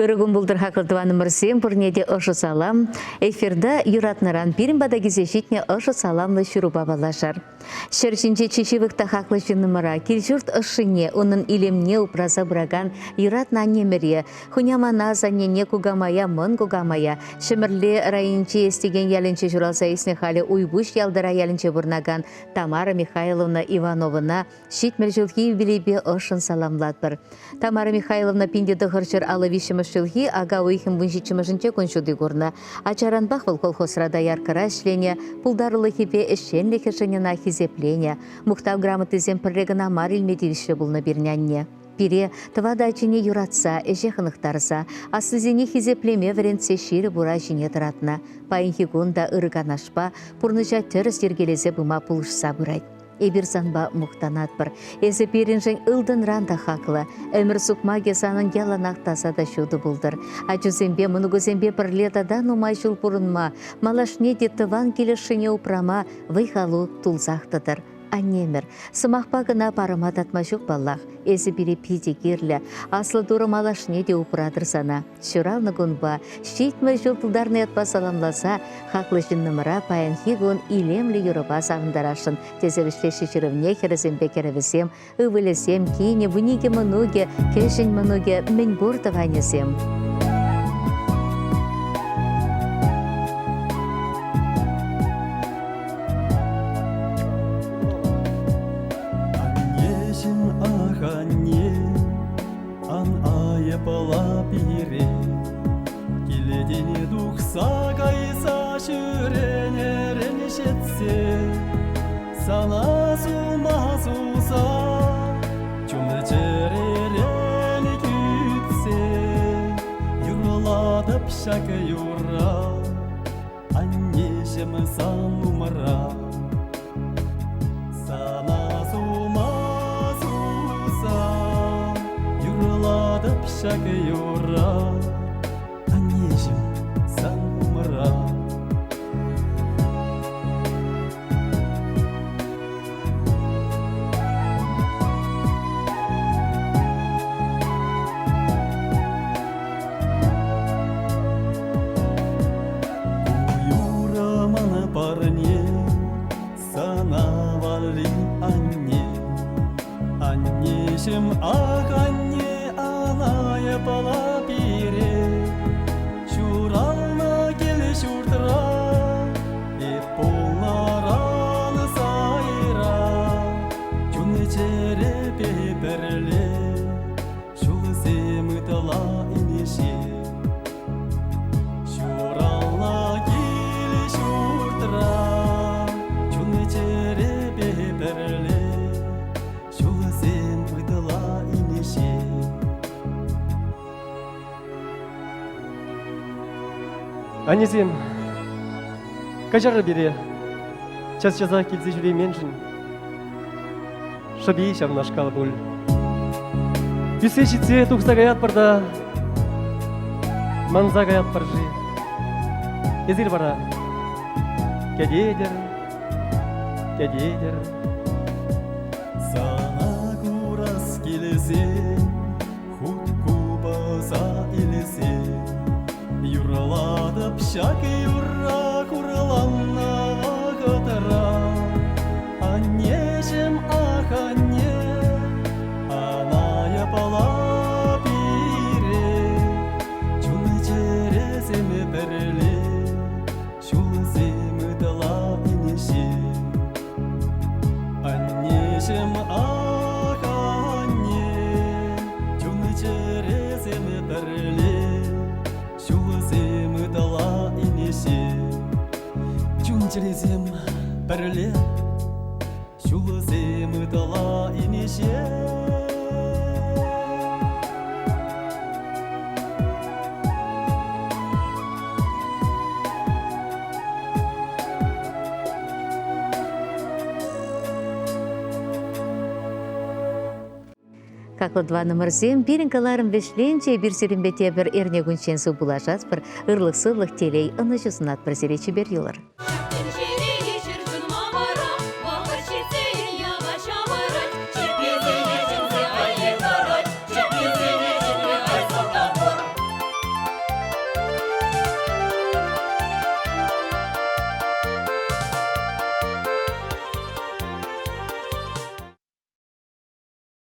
Ырӑ кун пултӑр хаклӑ тӑванӑмӑрсем, пурне те ӑшӑ салам. Эфирта юратнӑран пирӗн пата килсе ҫитнӗ ӑшӑ саламлӑ ҫырупа паллашар. Ҫӗр ҫинче чи ҫывӑх та хаклӑ ҫыннӑмӑра, кил-ҫурт ӑшшине, унӑн илемне упраса пыракан юратнӑ аннемӗре, хунямана, асаннене, кукамая, мӑн кукамая, Ҫӗмӗрле районӗнчи Эстекен ялӗнче ҫуралса ӳснӗ халӗ Уйпуҫ Ялтӑра ялӗнче пурӑнакан Тамара Михайловна Ивановӑна 70 ҫулхи юбилейпе ӑшшӑн саламлатпӑр. Тамара Михайловна 1953 ҫулхи ака уйӑхӗн 17-мӗшӗнче кун ҫути курнӑ. Ачаранпах вӑл колхозра дояркӑра ӗҫленӗ, пултарулӑхӗпе ӗҫченлӗхӗшӗн ӑна хисепленӗ. Мухтав грамотисем пӗрре кӑна мар илме тивӗҫлӗ пулнӑ пирӗн анне. Пире, тӑватӑ ачине юратса, ӗҫе хӑнӑхтарса, аслисене хисеплеме вӗрентсе ҫирӗп ура ҫине тӑратнӑ. Паянхи кун та ырӑ канашпа пурнӑҫа тӗрӗс йӗркелесе пыма пулӑшса пырать. Эпир санпа мухтанатпӑр. Эсӗ пирӗншӗн ылтӑнран та хаклӑ. Ӗмӗр сукмакӗ санӑн яланах таса та ҫутӑ пултӑр. Ачусемпе, мӑнукусемпе пӗрле тата нумай ҫул пурӑнма, малашне те тӑван кил ӑшшине упрама вӑй-халу тулсах тӑтӑр. Аннемӗр, сӑмахпа кӑна парӑма татма ҫук паллах. Эсӗ пире питӗ кирлӗ. Аслӑ Турӑ малашне те упратӑр сана. Ҫуралнӑ кунпа, 70 ҫул тултарнӑ ятпа саламласа хаклӑ ҫыннӑмӑра паянхи кун илемлӗ юрӑпа савӑнтарасшӑн, тесе вӗҫлеҫҫӗ ҫырӑвне хӗрӗсемпе кӗрӗвӗсем, ывӑлӗсем, кинӗ, вуникӗ мӑнукӗ, кӗҫӗн мӑнукӗ, мӗнпур тӑванӗсем. Аннеҫӗм, ах, анне, Ан айӑпла пире, Килтен тухса кайса ҫӳренӗрен ҫитсе, Сана сума суса, чун-чӗререн кӳтсе, Юрлатӑп ҫак юрра, аннеҫӗм сан умра. Сана сума суса юрлатӑп ҫак юрра, аннеҫӗм сан умра. Юрӑ мана парне, сана валли анне. Аннеҫӗм, ах, анне, аная пала пире. Ҫуралнӑ кил-ҫуртра эп пулнӑран сайра. Чун-чӗрепе пӗрле Ҫулсем ытла инҫе. Ҫуралнӑ кил-ҫуртра чун-чӗрепе пӗрле ҫулсем ытла инҫе. Аннесем, каҫарӑр пире час-часах килсе ҫӳрейменшӗн. Шӑпи ҫавнашкал пуль. Ӳссе ҫитсе тухса каятпӑр та манса каятпӑр-ши? Эсир вара кӗтетӗр, кӗтетӗр. Сана курас килсен, хут купӑса илсен, юрлатӑп ҫак юрра хурланнӑ вӑхӑтра. Аннеҫӗм, ах, анне, ана япала пире, чун-чӗресем пӗрле, ҫулсем ытла инҫе. Аннеҫӗм, ах, анне, чун-чӗресем пӗрле, ҫулсем ытла инҫе. Чун-чӗресем пӗрле, ҫулсем ытла инҫе. Хаклӑ тӑванӑмӑрсем, пирӗн кӑларӑм вӗҫленчӗ. Эпир сирӗнпе тепӗр эрнекунччен сывпуллашатпӑр. Ырлӑх-сывлӑх, телей, ӑнӑҫу сунатпӑр сире чипер юлӑр. Ҫак тӗнче